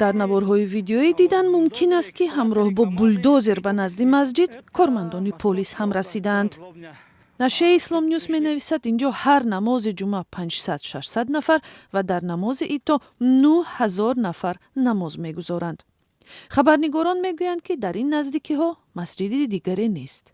Дар наворҳои видеоӣ дидан мумкин аст, ки ҳамроҳ бо булдозер ба назди масҷид кормандони полис ҳам расидаанд. Нашрияи Ислом Нюс менависад, ин ҷо ҳар намози ҷумъа 500-600 нафар ва дар намози ид то 9000 нафар намоз мегузоранд. Хабарнигорон мегӯянд, ки дар ин наздикиҳо масҷиди дигаре нест.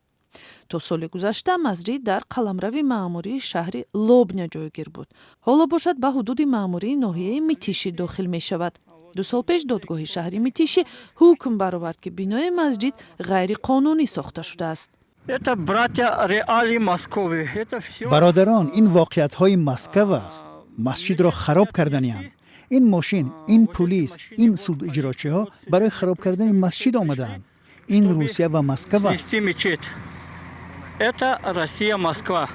То соли гузашта масҷид дар қаламрави маъмурии шаҳри Лобня ҷойгир буд. Ҳоло бошад, ба ҳудуди маъмурии ноҳияи Митиши дохил мешавад. 2 сол пеш додгоҳи шаҳри Митиши ҳукм баровард, ки бинои масҷид ғайриқонунӣ сохта шудааст. Это братья реалии Москвы. Это всё. Бародарон, ин воқеиятҳои Москав аст. Масҷидро хароб карданианд. Ин мошин, ин пулис, ин судиҷрочиҳо барои хароб кардани масҷид омадаанд. Ин Русия ва Москав аст. Снести мечеть. Это Россия, Москва.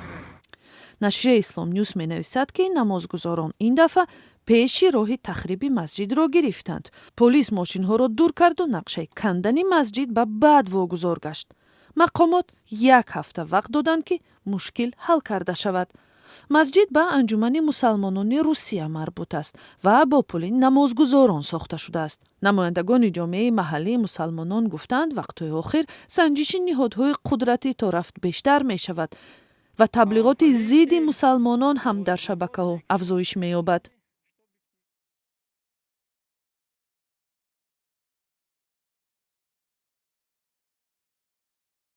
Нашрияи Ислом Нюс менависад, ки намозгузорон ин дафъа пеши роҳи тахриби масҷидро гирифтанд. Полис мошинҳоро дур карду нақшаи кандани масҷид ба баъд вогузор гашт. Мақомот як ҳафта вақт доданд, ки мушкил ҳал карда шавад. Масҷид ба Анҷумани мусалмонони Русия марбут аст ва бо пули намозгузорон сохта шудааст. Намояндагони ҷомеаи маҳаллии мусалмонон гуфтанд, вақтҳои охир санҷиши ниҳодҳои қудратӣ то рафт бештар мешавад ва таблиғоти зидди мусалмонон ҳам дар шабакаҳо афзоиш меёбад.